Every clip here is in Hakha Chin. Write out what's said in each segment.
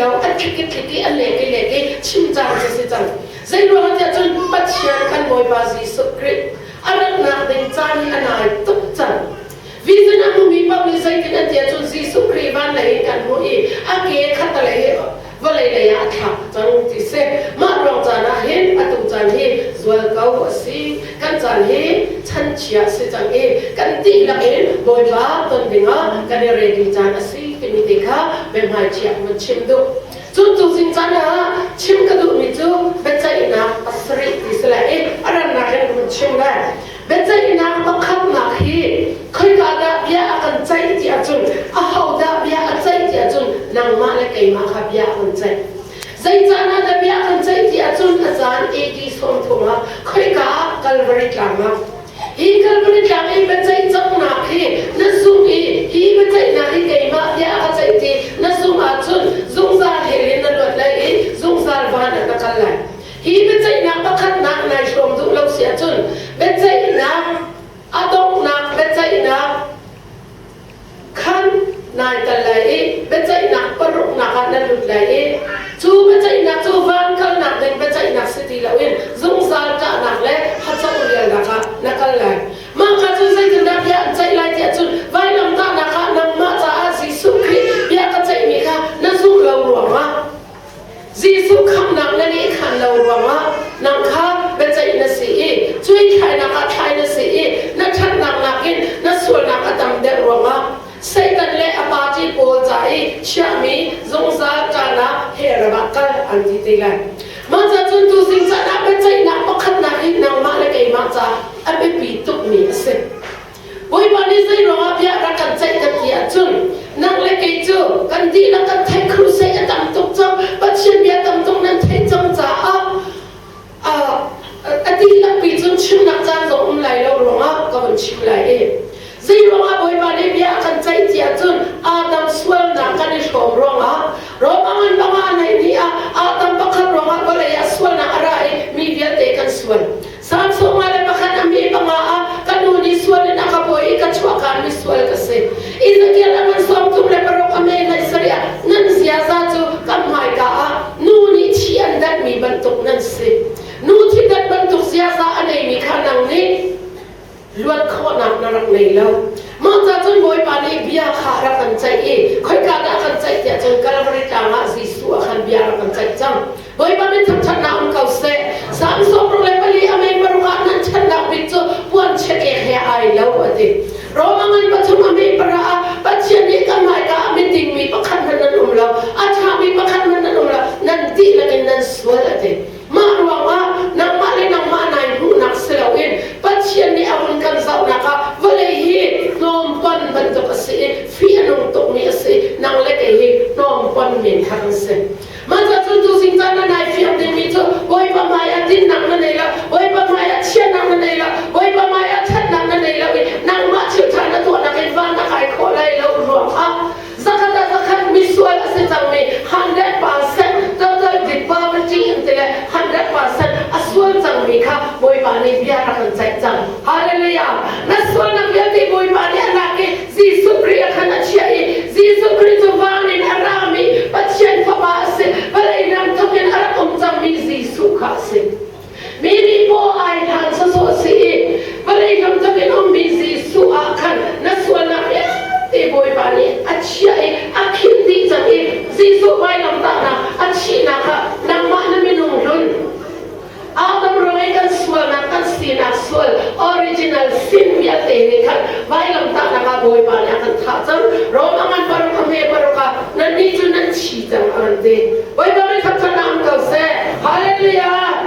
lo, a tlik i tlik i a lek i lek i chim caan cu si cang. Zei ruangah tiah cun Pathian kan Bawipa Jesuh Khrih a ratnak ding caan hi a nai tuk cang. Vision a hmumi paoh nih zeitin an ti ahcun Jesuh Khrih van lei in kan hmuh i a ke khattelei hi vawlei lei ah a thlak cang ti si. Mah ruang caan ah hin atu caan hi zualko a si. Kan caan hi chanchia a si cang i kan dihlak in Bawipa ton dingah kan i ready caan a si timi te kha biahmaiṭhi ah van chim duh. Cun tuzing caan ah chim ka duhmi cu biaceihnak pasarih ti si lai i a rannak in hun chim lai. Biaceihnak pakhatnak hi khoika dah bia a kan ceih ti ahcun ahodah bia a ceih ti ahcun nangmah le keimah kha bia a kan ceih. Zei caan ah dah bia a kan ceih ti ahcun a caan AD 30 ah khoika ah Calvary tlang ah. Hi Calvary tlang i biaceih cangnak hi na zung i hi biaceihnak hi keimah bia a ka ceih ti na zung ahcun zungzal hell in na luat lai i zungzal van ah na kal lai. Hi biaceihnak pakhatnak nai hrawm duh lo si ahcun biaceihnak a donghnak biaceihnak khan nai tel lai i biaceihnak paruknak ah na lut lai i cu biaceihnak cu van kalnak ding biaceihnak si ti loin zungzal ṭahnak le hacang rialnak ah na kal lai. Mah ka cu zeitindah bia an ceih lai tiah cun vailamtahnak ah nangmah caah Jesuh Khrih bia ka ceihmi kha na zumh lo ruangah Jesuh khamhnak na lehkhan lo ruangah nang kha biaceih na si i cui thlainak ah thlai na si i na ṭhatnak nakin na sualnak a tam deuh ruangah Satan le a party pawl ca i chiahmi zungzal caan ah hell ram ah kal an ti te lai. Mah ca cun tuzing caan ah biaceihnak pakhatnak hi nangmah le keimah ca a biapi tukmi a si. Bawipa nih zei ruangah bia rak kan ceih kan ti ahcun nang le kei cu kan dihlak kan theih crusade a tam tuk cang Pathian bia tam tuk nan theih cang caah a dihlak pi cun chimnak caan zong um lai lo ruangah ka vun chim lai i zei ruangah Bawipa nih bia a kan ceih ti ahcun Adam sualnak kan i hrawm ruangah Roma ngan bangah a neih ni ah Adam pakhat ruangah vawlei ah sualnak a ra i mi vialte kan sual Salm 51 a mi panga ah ka nu nih sual in a ka bawi i ka chuahkaan misual ka si. Ezekiel a ngan 36 a me nai sarih ah nan ziaza cu ka hmaika ah nu nih thi an datmi bantuk nan si. Nu thi dat bantuk ziaza a neimi kha nang nih luat khawhnak na rak nei lo. Mah ca cun Bawipa nih bia kha a rak kan ceih i khoika dah a kan ceih tiah cun Kalvari tlang ah Jesuh ah khan bia a rak kan ceih cang. Bawipa min thangṭhatnak um ko seh. Salm 64 a mei paruk ah nan ṭhatnak bik cu puan chiatlek he ai lo a ti. Roma ngan pathum a mei para ah Pathian nih kan hmaika ah miding mi pakhat hmanh nan um lo, a ṭhami pakhat hmanh nan um lo, nan dihlak in nan sual a ti. Mah ruangah nangmah le nangmah nai hmuhnak si loin Pathian nih a hun kan zohnak ah vawlei hi hnawmpon bantuk a si i fih a nung tukmi a si. Nang le kei hi hnawmpon men kha kan si. Mah ca cun tuzing caan na nai fiang dingmi cu Bawipa hmai ah dinnak na nei lo, Bawipa hmai ah chiatnak na nei lo, Bawipa hmai ah ṭhatnak na nei lo i nangmah thil ṭha na tuahnak in van na kai khawh lai lo ruangah zakhat ah zakhat misual a si cangmi 100% total depravity in ti le 100% a sual cangmi kha Bawipa nih bia rak kan ceih cang. Hallelujah! Na sualnak vialte Bawipa nih a lak i Jesuh Khrih a khan a chiah i Jesuh Khrih cu van in a rami Pathian Fapa a si. Vawlei ram thawk in a rak um cangmi Jesuh kha a si. Mi nih paw ai hlan sawsawh a si i vawlei ram thawk in ummi Jesuh ah khan na sualnak vialte Bawipa nih a chiah i a khinh dih cang i Jesuh vailamtahnak a thihnak ah nangmah na minung hlun Adam ruang i kan sualnak kan sinak sual original sin vialte nih khan vailamtahnak ah Bawipa nih a kan thah cang. Roma ngan paruk a hme paruk ah nannih cu nan thi cang a kan ti. Bawipa nih thangṭhatnak um ko seh. Hallelujah!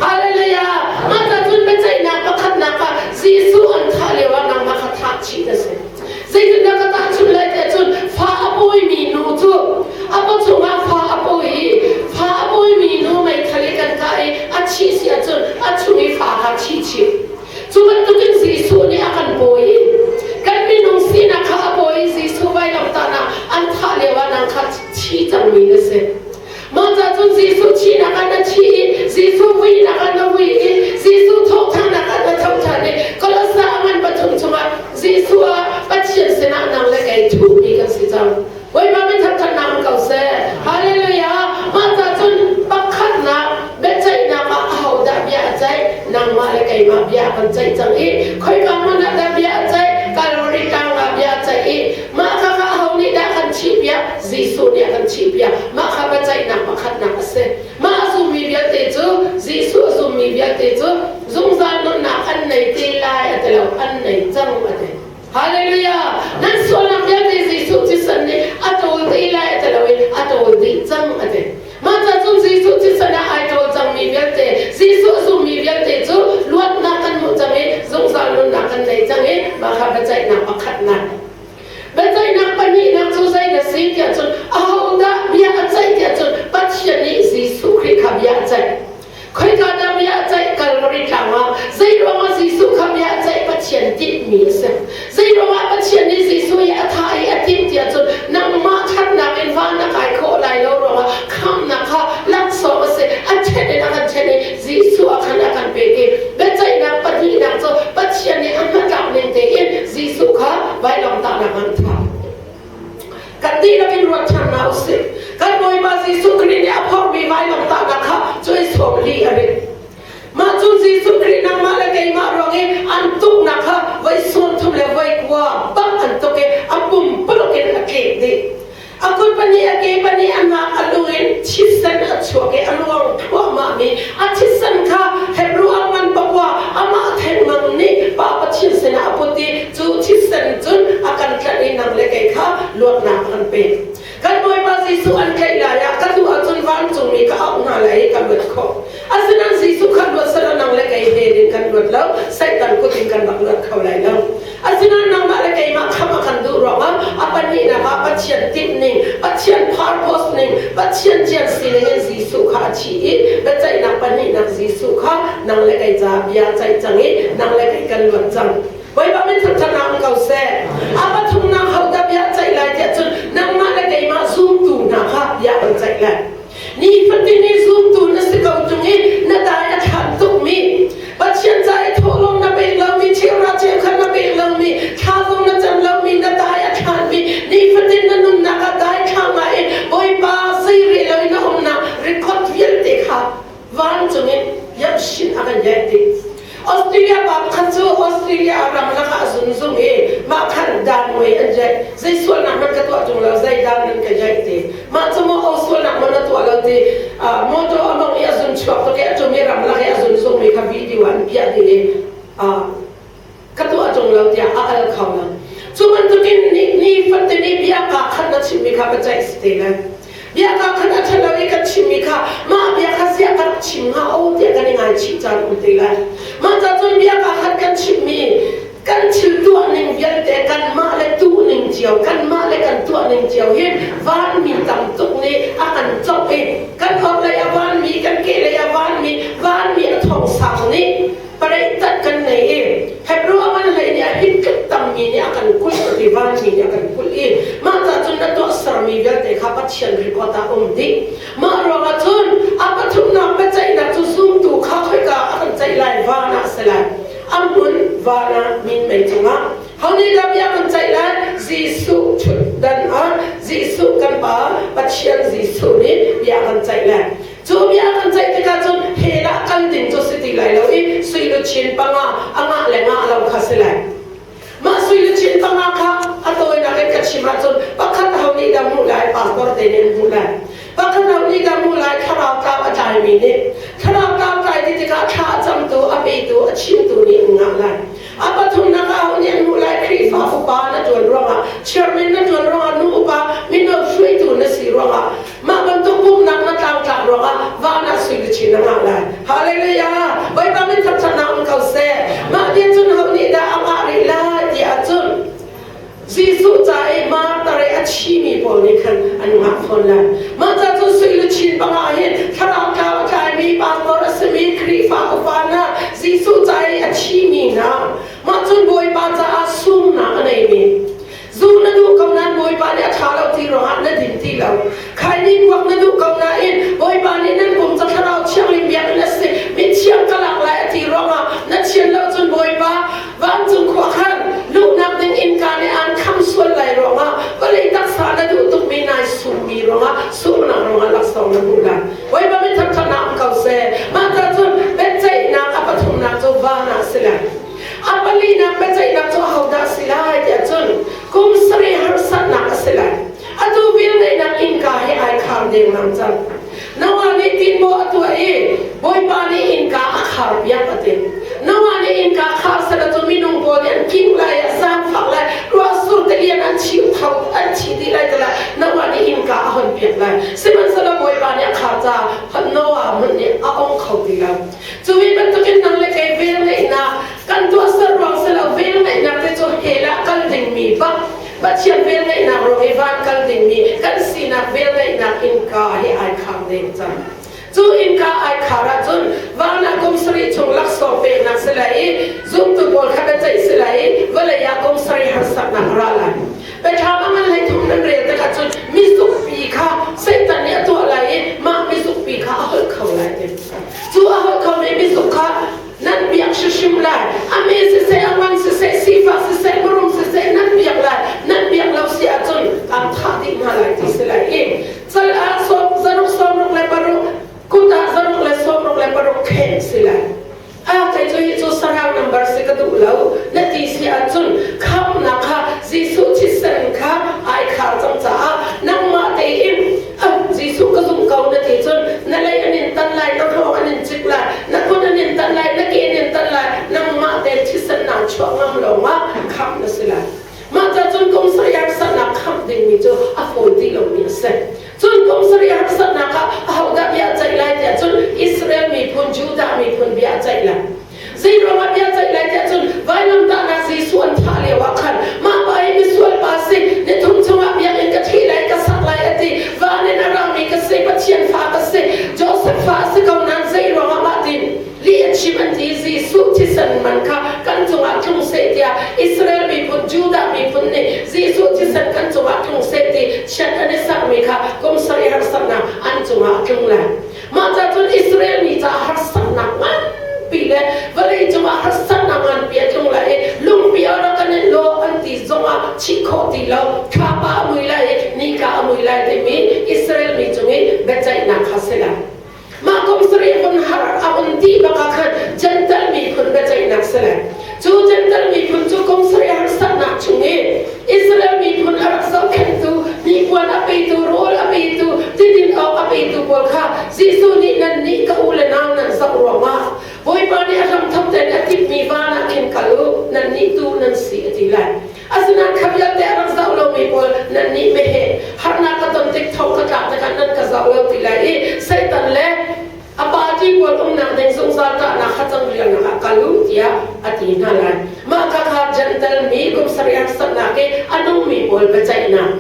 Hallelujah! Mah ca cun biaceihnak pakhatnak ah Jesuh an thah lio ah nangmah kha thah chih na si. Zeitindah ka tahchunh lai tiah cun fa a pawimi nu cu a paw chungah fa a pawi i fa a pawimi nu meithal i kan kah i a thih si ahcun a chung i fa kha thi chih. Cu bantukin Jesuh nih a kan pawi i kan minung sinak kha a pawi i Jesuh vailamtahnak an thah lio ah nang kha thi cangmi na si. Mah ca cun Jesuh thihnak ah na thi i Jesuh vuinak ah na vui i Jesuh thawhṭhannak ah na thoṭhan i Kolosa a ngan pathum chungah Jesuh ah Pathian sinah nang le kei thuhmi kan si cang. Bawipa min thangṭhatnak um ko seh. Hallelujah. Jesuh nih a kan chihpiak. Mah kha biaceihnak pakhatnak a si. Mah a zummi vialte cu Jesuh a zummi vialte cu zungzal nunnak an nei te lai a ti lo, an nei cang a ti. Hallelujah! Nan sualnak vialte Jesuh thisen nih a ṭawl te lai a ti lo i a ṭawl dih cang a ti. Mah ca cun Jesuh thisen ah ai ṭawl cangmi vialte, Jesuh a zummi vialte cu luatnak kan hmuh cang i zungzal nunnak kan nei cang i mah kha biaceihnak pakhatnak. Biaceihnak pahnihnak cu zei na si tiah cun ahodah bia a ceih tiah cun Pathian nih Jesuh Khrih kha bia a ceih. Khoika dah bia a ceih Kalvari tlang ah zeiruangah Jesuh kha bia a ceih Pathian tinhmi a si. Zeiruangah Pathian nih Jesuh hi a thah i a timh tiah cun nangmah thatnak in van na kai khawh lai lo ruangah khamnak kha laksawng a si. A ṭhen in a kan ṭhen i Jesuh ah khan a kan pek i biaceihnak pahnihnak cu Pathian nih a hnatlak ning tein Jesuh kha vailamtahnak an thah. Kan dihlak in ruat ṭhan hna usih. Kan Bawipa Jesuh Khrih nih a phorhmi vailamtahnak kha cuai sawm li a rit. Mah cu Jesuh Khrih nangmah le keimah ruang i an tuknak kha voi 30 le voi kua bak an tuk i a pumpuluk in a tlek dih. A kut pahnih a ke pahnih a hnak a lung in thisen a chuak i a luang thluahmahmi a thisen kha Hebrew a ngan pakua amah thengmang nih Pa Pathian sinah a put i cu thisen cun a kan tlanh i nang le kei kha luatnak a kan pek. Kan Bawipa Jesuh an tlaih lai ah ka duh ahcun vancungmi ka auh hna lai i ka luat khawh. Asinain Jesuh kha luat selaw nang le kei he in kan luat lo, Satan kut in kan rak luat kho lai lo. Asinain nangmah le keimah khamh a kan duh ruangah a pahnihnak ah Pathian timh ning, Pathian purpose ning, Pathian cian sining in Jesuh kha a thi i biaceihnak pahnihnak Jesuh kha nang le kei caah bia ceih cang i nang le kei kan luat cang. Bawipa min thangṭhatnak um ko seh. A pathumnak hodah bia ceih lai tiah cun nangmah le keimah zumtu hna kha bia kan ceih lai. Nifatin i zumtu na si ko ṭung i na dai a thlan tukmi Pathian ca i thawhlawm na pek lomi cheuhra cheukhat na pek lomi thla zong na cam lomi na dai a thlanmi nifatin na nunnak ah dai thla ngai in Bawipa zei re lo in na umnak record vialte kha vancung in yamshin a kan yeih dih. Australia pa pakhat cu Australia ram lakah a zungzung i mah khan dan mui an jeih. Zei sualnak hmanh ka tuah ṭung lo, zei dan nan ka jeih ti. Mah cu maw o sualnak maw na tuah lo ti motor a mong i a zun chuak tuk i a ṭum i ram lak i a zun zungmi kha video an piah dih i ka tuah ṭung lo tiah a al kho lo. Cu bantukin ni fatin i bia kaa khat na chimmi kha ka ceih si te lai. Bia kaa khat a ṭhalo i kan chimmi kha mah bia kha ziah ka rak chim hnga o tiah kan i ngaichih caan um te lai. Mah ca cun bia kaa khat kan chimmi kan thil tuah ning vialte kanmah le tuh ning cio kanmah le kan tuah ning cio hi vanmi tam tuk nih a kan cawk i kan orhlei a vanmi kan kehlei a vanmi vanmi a thong sang nih Pareih tat kan nei i Hebrew a ngan hlei nih a hin tluk tammi nih a kan kulh ti vanmi nih a kan kulh i mah ca cun na tuah sermi vialte kha Pathian record ah um dih. Mah ruangah cun a pathumnak biaceihnak cu zumtu kha khoika a kan ceih lai van ah a si lai. A hmun van ah minmei cungah. Ho nih dah bia kan ceih lai? Jesuh ṭhutdan ah Jesuh kan Pa Pathian Jesuh nih bia kan ceih lai. Cu bia kan ceih tikah cun hell ah kal ding cu si ti lai lo i sui luchin panga a ngah le ngah lo kha si lai. Mah sui luchin panga kha a tawinak in ka chim ahcun pakhat ho nih dah hmuh lai pastor te nih an hmuh lai. Pakhat ho nih dah hmuh lai thlarau tlau a tlaimi nih. Thlarau tlau tlai ti tikah thla a camtu, a petu, a chimtu nih an ngah lai. A pathumnak ah ho nih an hmuh lai Khrihfa upa na ṭuan ruangah, chairman na ṭuan ruangah, nu upa mino hruaitu na si ruangah Mah bantuk pumhnak na tlangtlak ruangah van ah sui luchin na ngah lai. Hallelujah! Bawipa min thangṭhatnak um ko seh. Mah nih cun ho nih dah a ngah rih lai ti ahcun Jesuh ca i martar i a thimi pawl nih khan an ngah fawn lai. Mah ca cun sui luchin panga hin thlarau tlau a tlaimi pastor a simi Khrihfa upa hna Jesuh ca i a thimi hna mah cun Bawipa caah sungnak a neimi Zu na duh ko nain Bawipa nih a ṭha lo ti ruangah na din ti lo. Khaini kuak na duh ko nain Bawipa nih nan pum ca thlarau thianghlim biakinn a si mithiang ka lak lai a ti ruangah na thian lo cun Bawipa vancung khua khan luhnak ding innka nih aan kham sual lai ruangah vawlei taksa na duh tukmi nai summi ruangah sumnak ruangah laksawng na hmuh lai. Bawipa min thangṭhatnak um ko seh. Mah ca cun biaceihnak a pathumnak cu van ah a si lai. A palinak biaceihnak cu ahodah a si lai tiah cun kum sarih harsatnak a si lai. Atu velngeihnak inn. cang. Noah nih tinbaw a tuah i Bawipa nih innka a khar piak a ti. Noah nih innka khar sala cu minung pawl nih an king lai, a zaangfak lai, ruah sur tilian an chiu tho an chi dih lai tilah Noah nih innka a hon piak lai. Sihmanhsehlaw Bawipa nih a khar caah Noah hmun nih a ong kho ti lo. Cu hi bantukin nang le kei velngeihnak kan tuahser ruang si lo velngeihnak te cu hell ah kal dingmi bak Pathian velngeihnak ruang i van kal dingmi kan sinak velngeihnak innka hi ai khar deng cang. Cu innka ai khar ahcun van ah kum sarih chung laksawng peknak si lai i zumtu pawl kha biaceih si lai i vawlei ah kum sarih harsatnak a ra lai. Biathlam a ngan hlei thum nan rel tikah cun mizukpi kha Satan nih a tuah lai i mah mizukpi kha a holh kho lai ti. Cu a holh khomi mizuk kha nan biak hrimhrim lai. A me siseh, a ngan siseh, sifak siseh, mirum siseh nan biak lai. Nan biak lo si ahcun kaan thah dih hna lai ti si lai i cal ah sawm zaruk sawmruk le paruk kut ah zaruk le sawmruk le paruk khen si lai. A kei cu hi cu sarang number si ka duh lo na ti si ahcun khamnak kha Jesuh thisen kha ai khar cang caah nangmah tein Jesuh ka zumh ko na ti cun na lei an in tan lai, na hrawng an in cik lai, na kut an in tan lai, na ke an in tan lai, nangmah tein thisen naa chuah ngam lawngah khamh na si lai. Mah ca cun kum sarih harsatnak khamh dingmi cu a fawi ti lomi a si. Cun kum sarih harsatnak ah ahodah bia a ceih lai tiah cun Israel miphun, Judah miphun bia a ceih lai. Zeiruangah bia ceih lai tiah cun vailamtahnak Jesuh an thah lio ah khan mah pa hi misual pa si ni thum chungah biakinn ka ṭhi lai ka sak lai a ti van in a rami ka si Pathian fa ka si Joseph fa a si ko nain zeiruangah mah tin lih a chim an ti Jesuh thisen man kha kan cungah tlung seh tiah Israel miphun Judah miphun nih Jesuh thisen kan cungah tlung seh ti chiat an i sakmi kha kum sarih harsatnak an cungah a tlung lai. Mah ca cun Israel mi caah harsatnak nganpi le vawlei cungah harsatnak nganpi a tlung lai i lungpi a rak kan in law an ti zongah chih khawh ti lo thlapa a mui lai i nika a mui lai timi Israel mi cung i biaceihnak kha si lai. Mah kum sarih hun har a hun ti bak ah khan Gentle miphun biaceihnak si lai. Cu Gentle miphun cu kum sarih harsatnak chung i Israel miphun a rak zohkhenhtu, hnipuan a petu, rawl a petu, tidin awk a petu pawl kha Jesuh nih nannih ka u le nau nan zoh ruangah Bawipa nih a hramthok tein a timhmi van ah khin kal u, nannih tu nan si a ti lai. Asinain kha vialte a rak zoh lomi pawl nannih meheh harnak ka ton tik thong ka tlak tikah nan ka zoh lo ti lai i Satan le a party pawl umnak ding zungzal ṭahnak kha cang rialnak ah kal u tiah a ti hna lai. Mah kha kha Gentle mi kum sarih harsatnak i a nungmi pawl biaceihnak.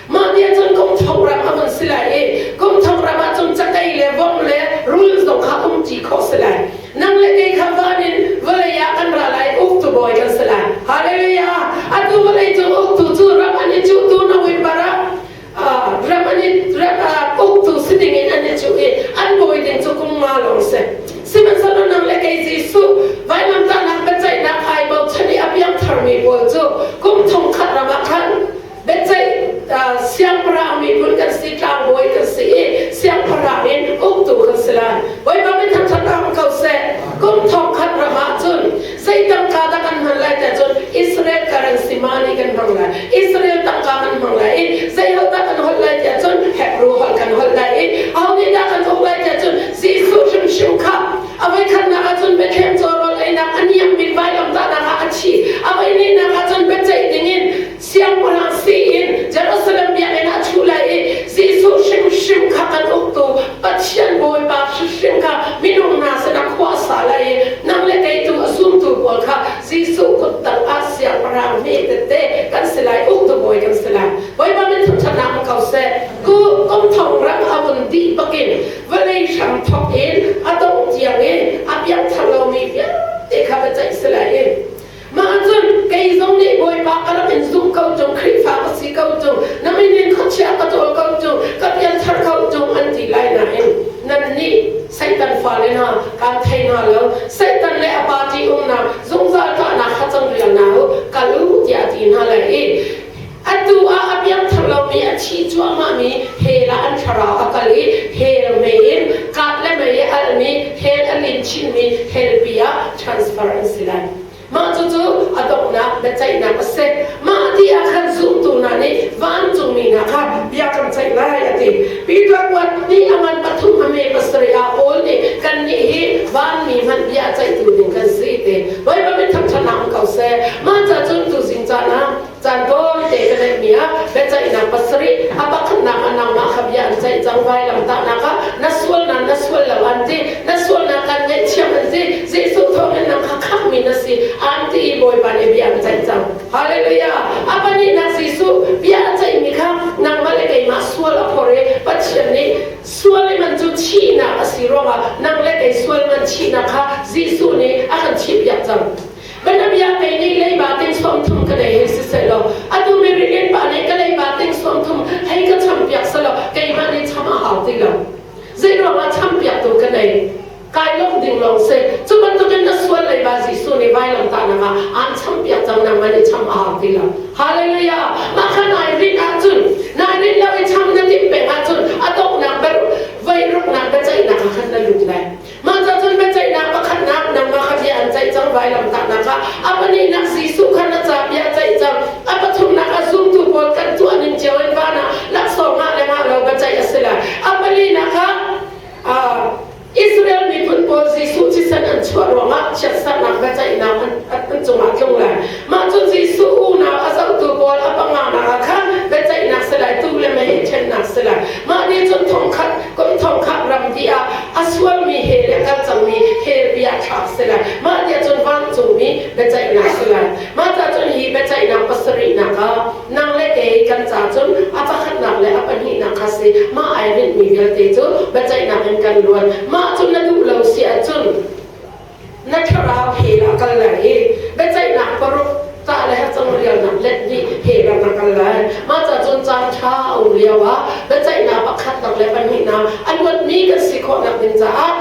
Mah ni ahcun kum thong ram a hun si lai i kum thong ram ahcun cakei le vom le rul zong kha um ṭi khawh si lai. Nang le kei kha van in vawlei ah kan ra lai uktu bawi kan si lai. Hallelujah! Atu vawlei cung uktu cu ram an i cuhtu November ah ram an i uktu si ding in an i cuh i an bawi ding cu kum nga lawng si. Sihmanhsehlaw nang le kei Jesuh vailamtahnak biaceihnak ai bochan i a piangtharmi pawl cu kum thong khat ram ah khan biaceih siangpahrang miphun kan si tlangbawi kan si i siangpahrang in uktu kan si lai. Bawipa min thangṭhat ram ko seh. Kum thong khat ram ah cun Zei tangka dah kan hman lai tiah cun Israel currency money kan hmang lai. Israel tangka kan hmang lai i zei holh dah kan holh lai tiah cun Hebrew holh kan holh lai i aho nih dah kan uk lai tiah cun Jesuh hrimhrim kha a voikhatnak ah cun Bethlehem cawrawl einak a niam bik vailamtahnak ah a thi. A voihnihnak ah cun biaceih dingin siangpahrang si in Jerusalem biakinn ah a ṭhu lai i Jesuh hrimhrim kha kan uktu Pathian Bawipa hrimhrim kha minung hna sinah khua a sa lai i nang le kei tu a zumtu pawl kha Jesuh kut tangah siangpahrang hme tete kan si lai uktu bawi kan si lai Bawipa min thangṭhatnak um ko seh ku kum thong ram a vun dih bakin vawlei hram thok in a dongh tiang in a piangthar lomi vialte kha biaceih si lai i Mah ahcun kei zong nih Bawipa ka rak in zumh ko ṭung, Khrihfa ka si ko ṭung, na min in khuachia ka ṭawl ko ṭung, ka pianthar ko ṭung an ti lai nain nannih Satan fale hna kaan thei hna lo. Satan le a party umnak zungzal ṭahnak kha cang rial hna u, kal u tiah a ti hna lai i atu ah a piangthar lomi a thi cuahmahmi hell ah an thlarau a kal i hell mei in kat le mei i almi hell a lin chinmi hell pi ah transfer an si lai. Mah cucu a donghnak biaceihnak a si. Mah ti ah khan zumtu hna nih vancungmi hna. hnenah kha bia kan ceih lai a ti. Peter kuat nih a ngan pathum a me pasarih ah Paul nih kannih hi vanmi hmanh bia a ceihtu ding kan si te. Bawipa min thangṭhatnak um ko seh. Mah ca cun tuzing caan ah caan tawite ka neihmi ah biaceihnak pasarih a pakhatnak ah nangmah kha bia an ceih cang vailamtahnak ah na sualnak na sual lo an ti na sualnak kan ngaihthiam an ti Jesuh thawngin nang kha khamhmi na si an ti i Bawipa nih bia an ceih cang Hallelujah a pahnihnak Jesuh bia a ceihmi kha nangmah le keimah sual a phor i Pathian nih sual i man cu thihnak a si ruangah nang le kei sual man thihnak kha Jesuh nih a kan thihpiak cang Bianabia kei nih leiba ting 30 ka nei hei siseh law atu mi rilin pa nih ka leiba ting 30 hei ka champiak selaw keimah nih cham a hau ti lo. Zei ruangah champiaktu ka nei? Kai lawmh ding lawng si. Cu bantukin na sual leiba Jesuh nih vailamtahnak ah aan champiak cang nangmah nih cham a hau ti lo. Hallelujah! Mah kha nai rinh ahcun nai rinh lo i cham na timh peng ahcun a donghnak ber voi ruknak biaceihnak ah khan na lut lai. Mah ca cun biaceihnak pakhatnak nangmah kha bia an ceih cang vailamtahnak ah a pahnihnak Jesuh kha na ca bia a ceih cang a pathumnak ah zumtu pawl kan tuah ning cio in van ah laksawng ngah le ngah lo biaceih a si lai a palinak ah Israel miphun pawl Jesuh thisen an chuah ruangah chiatsernak biaceihnak an cungah tlung lai. Mah cu Jesuh unau a zohtu pawl a panganak ah khan biaceihnak si lai, tuu le mei ṭhennak si lai. Mah nih cun thongkhat kum thongkhat ram dih ah a sualmi he le kal cangmi hell bia thlak si lai. Mah nih cun vancungmi biaceihnak si lai. Mah ca cun hi biaceihnak pasarihnak ah nang le kei kan ca cun a pakhatnak le a pahnihnak kha si mah ai rinhmi vialte cu biaceihnak in kan luan. Mah cu na duh lo si ahcun na thlarau hell ah kal lai i biaceihnak paruk ca le hacang rialnak let nih hell ah na kal lai. Mah ca cun caan ṭha a um lio ah biaceihnak pakhatnak le pahnihnak a luatmi kan si khawhnak ding caah.